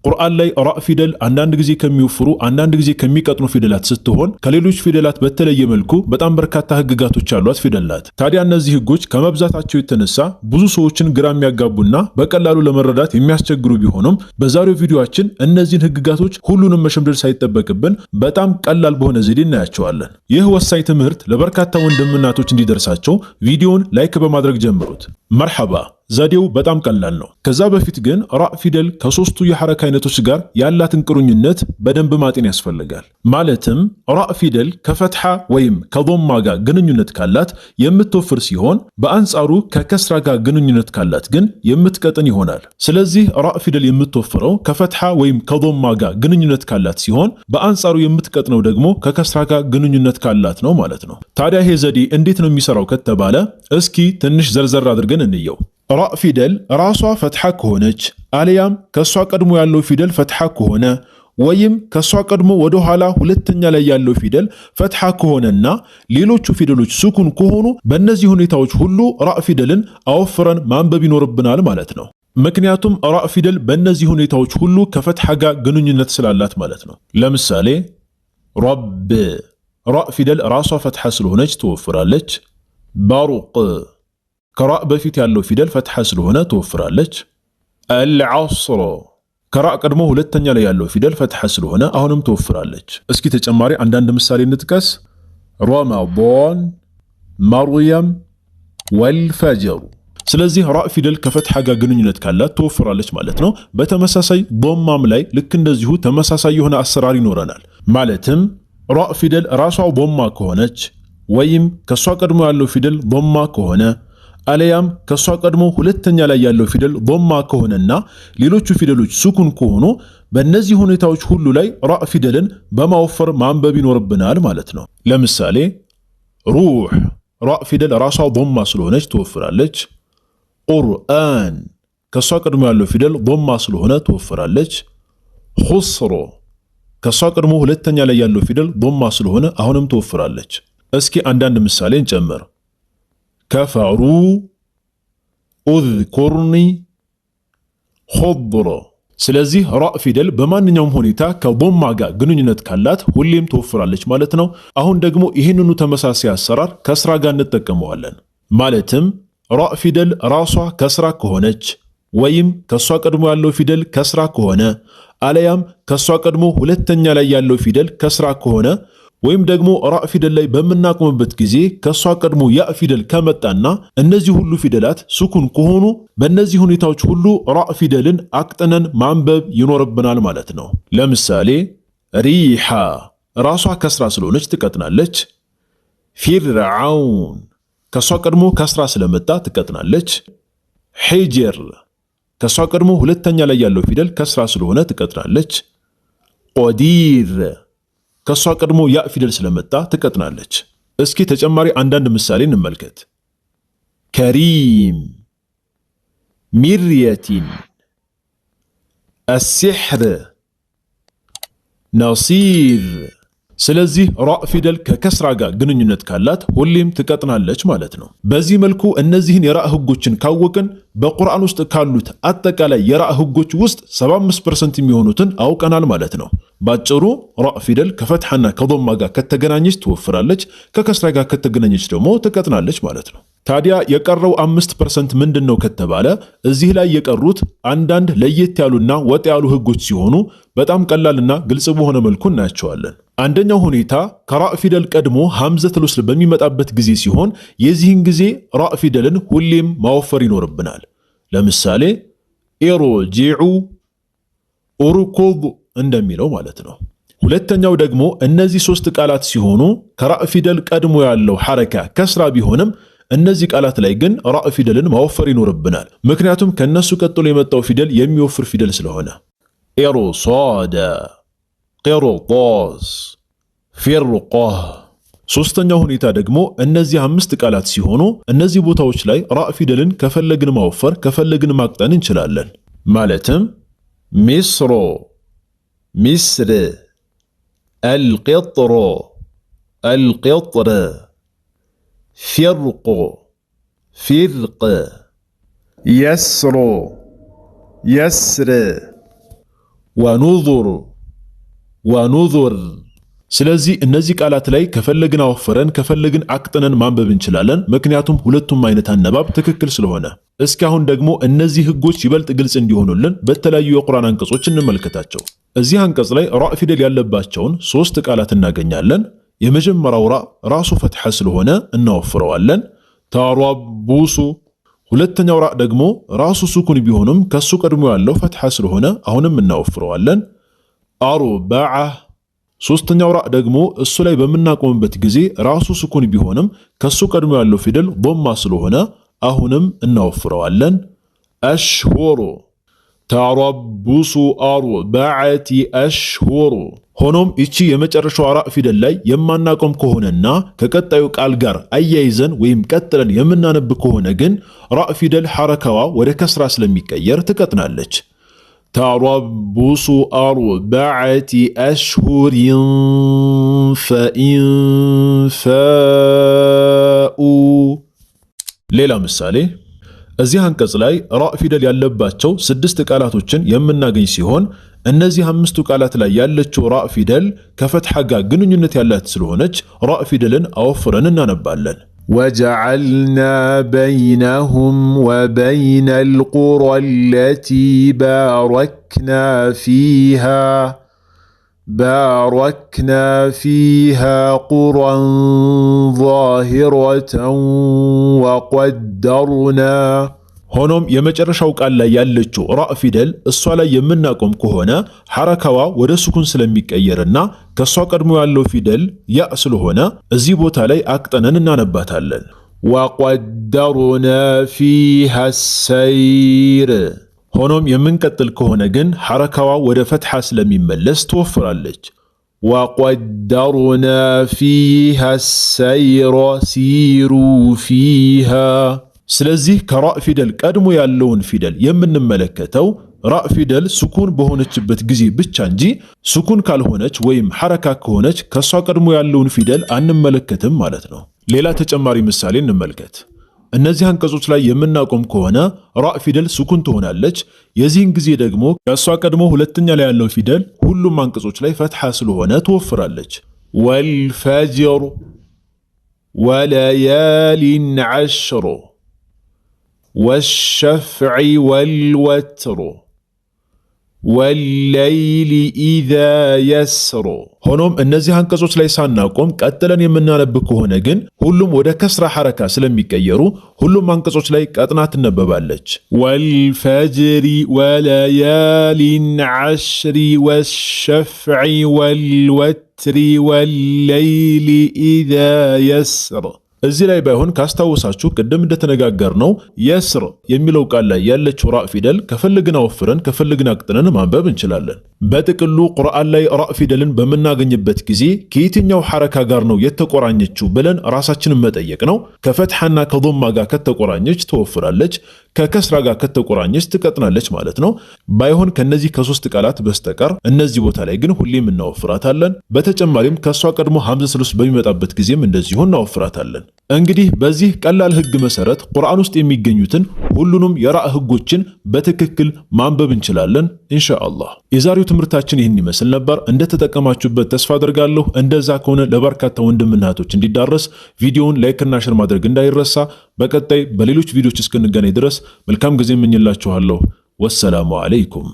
ቁርአን ላይ ራእ ፊደል አንዳንድ ጊዜ ከሚወፍሩ አንዳንድ ጊዜ ከሚቀጥኑ ፊደላት ስትሆን ከሌሎች ፊደላት በተለየ መልኩ በጣም በርካታ ህግጋቶች ያሏት ፊደል ናት። ታዲያ እነዚህ ህጎች ከመብዛታቸው የተነሳ ብዙ ሰዎችን ግራ የሚያጋቡና በቀላሉ ለመረዳት የሚያስቸግሩ ቢሆኑም በዛሬው ቪዲዮአችን እነዚህን ህግጋቶች ሁሉንም መሸምደድ ሳይጠበቅብን በጣም ቀላል በሆነ ዘዴ እናያቸዋለን። ይህ ወሳኝ ትምህርት ለበርካታ ወንድም እናቶች እንዲደርሳቸው ቪዲዮውን like በማድረግ ጀምሩት። መርሐባ። ዘዴው በጣም ቀላል ነው። ከዛ በፊት ግን ራእ ፊደል ከሶስቱ የሐረካ አይነቶች ጋር ያላትን ቁርኝነት በደንብ ማጤን ያስፈልጋል። ማለትም ራእ ፊደል ከፈትሐ ወይም ከዶማ ጋር ግንኙነት ካላት የምትወፍር ሲሆን በአንጻሩ ከከስራ ጋር ግንኙነት ካላት ግን የምትቀጥን ይሆናል። ስለዚህ ራእ ፊደል የምትወፍረው ከፈትሐ ወይም ከዶማ ጋር ግንኙነት ካላት ሲሆን በአንጻሩ የምትቀጥነው ደግሞ ከከስራ ጋር ግንኙነት ካላት ነው ማለት ነው። ታዲያ ይሄ ዘዴ እንዴት ነው የሚሰራው ከተባለ እስኪ ትንሽ ዘርዘር አድርገን እንየው። ራእ ፊደል ራሷ ፈትሐ ከሆነች አልያም ከሷ ቀድሞ ያለው ፊደል ፈትሐ ከሆነ ወይም ከሷ ቀድሞ ወደ ኋላ ሁለተኛ ላይ ያለው ፊደል ፈትሐ ከሆነና ሌሎቹ ፊደሎች ሱኩን ከሆኑ በእነዚህ ሁኔታዎች ሁሉ ራእ ፊደልን አወፍረን ማንበብ ይኖርብናል ማለት ነው። ምክንያቱም ራእ ፊደል በእነዚህ ሁኔታዎች ሁሉ ከፈትሐ ጋር ግንኙነት ስላላት ማለት ነው። ለምሳሌ ረብ፣ ራእ ፊደል ራሷ ፈትሐ ስለሆነች ትወፍራለች። በሩቅ፣ ከራእ በፊት ያለው ፊደል ፈትሐ ስለሆነ ትወፍራለች። አልዐስር፣ ከራእ ቀድሞ ሁለተኛ ላይ ያለው ፊደል ፈትሐ ስለሆነ አሁንም ትወፍራለች። እስኪ ተጨማሪ አንዳንድ ምሳሌ እንጥቀስ። ረመዳን፣ መርየም፣ ወልፈጅር። ስለዚህ ራእ ፊደል ከፈትሐ ጋር ግንኙነት ካላት ትወፍራለች ማለት ነው። በተመሳሳይ ዶማም ላይ ልክ እንደዚሁ ተመሳሳይ የሆነ አሰራር ይኖረናል። ማለትም ራእ ፊደል ራሷ ዶማ ከሆነች ወይም ከሷ ቀድሞ ያለው ፊደል ዶማ ከሆነ አለያም ከሷ ቀድሞ ሁለተኛ ላይ ያለው ፊደል ዶማ ከሆነና ሌሎቹ ፊደሎች ሱኩን ከሆኑ በእነዚህ ሁኔታዎች ሁሉ ላይ ራእ ፊደልን በማወፈር ማንበብ ይኖርብናል ማለት ነው። ለምሳሌ ሩህ፣ ራእ ፊደል ራሷ ዶማ ስለሆነች ትወፍራለች። ቁርአን፣ ከሷ ቀድሞ ያለው ፊደል ዶማ ስለሆነ ትወፍራለች። ኹስሮ፣ ከሷ ቀድሞ ሁለተኛ ላይ ያለው ፊደል ዶማ ስለሆነ አሁንም ትወፍራለች። እስኪ አንዳንድ ምሳሌ እንጨምር። ከፈሩ፣ ኡዝኩርኒ፣ ኹድሮ። ስለዚህ ራእ ፊደል በማንኛውም ሁኔታ ከዶማ ጋር ግንኙነት ካላት ሁሌም ትወፍራለች ማለት ነው። አሁን ደግሞ ይህንኑ ተመሳሳይ አሰራር ከስራ ጋር እንጠቀመዋለን። ማለትም ራእ ፊደል ራሷ ከስራ ከሆነች ወይም ከሷ ቀድሞ ያለው ፊደል ከስራ ከሆነ አለያም ከሷ ቀድሞ ሁለተኛ ላይ ያለው ፊደል ከስራ ከሆነ ወይም ደግሞ ራእ ፊደል ላይ በምናቆምበት ጊዜ ከሷ ቀድሞ ያ ፊደል ከመጣና እነዚህ ሁሉ ፊደላት ሱኩን ከሆኑ በእነዚህ ሁኔታዎች ሁሉ ራእ ፊደልን አቅጥነን ማንበብ ይኖርብናል ማለት ነው። ለምሳሌ ሪሓ፣ ራሷ ከስራ ስለሆነች ትቀጥናለች። ፊርዓውን፣ ከሷ ቀድሞ ከስራ ስለመጣ ትቀጥናለች። ሒጅር፣ ከሷ ቀድሞ ሁለተኛ ላይ ያለው ፊደል ከስራ ስለሆነ ትቀጥናለች። ቆዲር፣ ከሷ ቀድሞ ያ ፊደል ስለመጣ ትቀጥናለች። እስኪ ተጨማሪ አንዳንድ ምሳሌ እንመልከት። ከሪም፣ ሚርየቲን፣ አሲሕር፣ ነሲር። ስለዚህ ራእ ፊደል ከከስራ ጋር ግንኙነት ካላት ሁሌም ትቀጥናለች ማለት ነው። በዚህ መልኩ እነዚህን የራእ ህጎችን ካወቅን በቁርአን ውስጥ ካሉት አጠቃላይ የራእ ህጎች ውስጥ 75% የሚሆኑትን አውቀናል ማለት ነው። ባጭሩ ራእ ፊደል ከፈትሐና ከዶማ ጋር ከተገናኘች ትወፍራለች፣ ከከስራ ጋር ከተገናኘች ደግሞ ትቀጥናለች ማለት ነው። ታዲያ የቀረው 5% ምንድን ነው ከተባለ እዚህ ላይ የቀሩት አንዳንድ ለየት ያሉና ወጥ ያሉ ህጎች ሲሆኑ በጣም ቀላልና ግልጽ በሆነ መልኩ እናያቸዋለን። አንደኛው ሁኔታ ከራእ ፊደል ቀድሞ ሐምዘተል ወስል በሚመጣበት ጊዜ ሲሆን የዚህን ጊዜ ራእ ፊደልን ሁሌም ማወፈር ይኖርብናል። ለምሳሌ ኢርጂዑ፣ ኡርኩድ እንደሚለው ማለት ነው። ሁለተኛው ደግሞ እነዚህ ሶስት ቃላት ሲሆኑ ከራእ ፊደል ቀድሞ ያለው ሐረካ ከስራ ቢሆንም እነዚህ ቃላት ላይ ግን ራእ ፊደልን ማወፈር ይኖርብናል። ምክንያቱም ከነሱ ቀጥሎ የመጣው ፊደል የሚወፍር ፊደል ስለሆነ። ኢርሳዳ፣ ቅርጣስ፣ ፊርቃህ። ሶስተኛው ሁኔታ ደግሞ እነዚህ አምስት ቃላት ሲሆኑ እነዚህ ቦታዎች ላይ ራእ ፊደልን ከፈለግን ማወፈር ከፈለግን ማቅጠን እንችላለን። ማለትም ሚስሮ፣ ሚስር፣ አልቅጥሮ፣ አልቅጥር፣ ፊርቁ፣ ፊርቅ፣ የስሮ፣ የስር፣ ونذر ونذر። ስለዚህ እነዚህ ቃላት ላይ ከፈለግን አወፍረን ከፈለግን አቅጥነን ማንበብ እንችላለን። ምክንያቱም ሁለቱም አይነት አነባብ ትክክል ስለሆነ። እስኪ አሁን ደግሞ እነዚህ ህጎች ይበልጥ ግልጽ እንዲሆኑልን በተለያዩ የቁርአን አንቀጾች እንመልከታቸው። እዚህ አንቀጽ ላይ ራእ ፊደል ያለባቸውን ሶስት ቃላት እናገኛለን። የመጀመሪያው ራእ ራሱ ፈትሐ ስለሆነ እናወፍረዋለን፣ تربص። ሁለተኛው ራእ ደግሞ ራሱ ሱኩን ቢሆንም ከሱ ቀድሞ ያለው ፈትሐ ስለሆነ አሁንም እናወፍረዋለን፣ أربعة። ሶስተኛው ራእ ደግሞ እሱ ላይ በምናቆምበት ጊዜ ራሱ ስኩን ቢሆንም ከሱ ቀድሞ ያለው ፊደል ዶማ ስለሆነ አሁንም እናወፍረዋለን፣ أشهر። تربص أربعة أشهر። ሆኖም ይቺ የመጨረሻው ራእ ፊደል ላይ የማናቆም ከሆነና ከቀጣዩ ቃል ጋር አያይዘን ወይም ቀጥለን የምናነብ ከሆነ ግን ራእ ፊደል ሐረካዋ ወደ ከስራ ስለሚቀየር ትቀጥናለች። تربص أربعة أشهر فإن فاءوا። ሌላ ምሳሌ፣ እዚህ አንቀጽ ላይ ራእ ፊደል ያለባቸው ስድስት ቃላቶችን የምናገኝ ሲሆን እነዚህ አምስቱ ቃላት ላይ ያለችው ራእ ፊደል ከፈትሐ ጋር ግንኙነት ያላት ስለሆነች ራእ ፊደልን አወፍረን እናነባለን። وجعلنا بينهم وبين القرى التي باركنا فيها قرى ظاهرة وقدرنا። ሆኖም የመጨረሻው ቃል ላይ ያለችው ራእ ፊደል እሷ ላይ የምናቆም ከሆነ ሐረካዋ ወደ ሱኩን ስለሚቀየርና ከሷ ቀድሞ ያለው ፊደል ያ ስለሆነ እዚህ ቦታ ላይ አቅጠነን እናነባታለን። وقدرنا فيها السير። ሆኖም የምንቀጥል ከሆነ ግን ሐረካዋ ወደ ፈትሐ ስለሚመለስ ትወፍራለች። وقدرنا فيها السير سيروا فيها። ስለዚህ ከራእ ፊደል ቀድሞ ያለውን ፊደል የምንመለከተው ራእ ፊደል ሱኩን በሆነችበት ጊዜ ብቻ እንጂ ሱኩን ካልሆነች ወይም ሐረካ ከሆነች ከሷ ቀድሞ ያለውን ፊደል አንመለከትም ማለት ነው። ሌላ ተጨማሪ ምሳሌ እንመልከት። እነዚህ አንቀጾች ላይ የምናቆም ከሆነ ራእ ፊደል ሱኩን ትሆናለች። የዚህን ጊዜ ደግሞ ከእሷ ቀድሞ ሁለተኛ ላይ ያለው ፊደል ሁሉም አንቀጾች ላይ ፈትሐ ስለሆነ ትወፍራለች። والفجر وليال عشر والشفع والوتر والليل إذا يسر። ሆኖም እነዚህ አንቀጾች ላይ ሳናቆም ቀጥለን የምናነብ ከሆነ ግን ሁሉም ወደ ከስራ ሐረካ ስለሚቀየሩ ሁሉም አንቀጾች ላይ ቀጥና ትነበባለች። والفجر وليال عشر والشفع والوتر والليل إذا يسر። እዚህ ላይ ባይሆን ካስታወሳችሁ ቅድም እንደተነጋገርነው يسر የሚለው ቃል ላይ ያለችው ራእ ፊደል ከፈለግን አወፍረን ከፈለግን አቅጥነን ማንበብ እንችላለን። በጥቅሉ ቁርአን ላይ ራእ ፊደልን በምናገኝበት ጊዜ ከየትኛው ሐረካ ጋር ነው የተቆራኘችው ብለን ራሳችንን መጠየቅ ነው። ከፈትሐና ከዶማ ጋር ከተቆራኘች ትወፍራለች፣ ከከስራ ጋር ከተቆራኘች ትቀጥናለች ማለት ነው። ባይሆን ከነዚህ ከሶስት ቃላት በስተቀር እነዚህ ቦታ ላይ ግን ሁሌም እናወፍራታለን። በተጨማሪም ከእሷ ቀድሞ ሐምዘ ወስል በሚመጣበት ጊዜም እንደዚሁ እናወፍራታለን። እንግዲህ በዚህ ቀላል ህግ መሰረት ቁርአን ውስጥ የሚገኙትን ሁሉንም የራእ ህጎችን በትክክል ማንበብ እንችላለን ኢንሻአላህ። የዛሬው ትምህርታችን ይህን ይመስል ነበር። እንደተጠቀማችሁበት ተስፋ አድርጋለሁ። እንደዛ ከሆነ ለበርካታ ወንድምና እህቶች እንዲዳረስ ቪዲዮውን like ና share ማድረግ እንዳይረሳ። በቀጣይ በሌሎች ቪዲዮዎች እስክንገናኝ ድረስ መልካም ጊዜ እመኝላችኋለሁ። والسلام عليكم።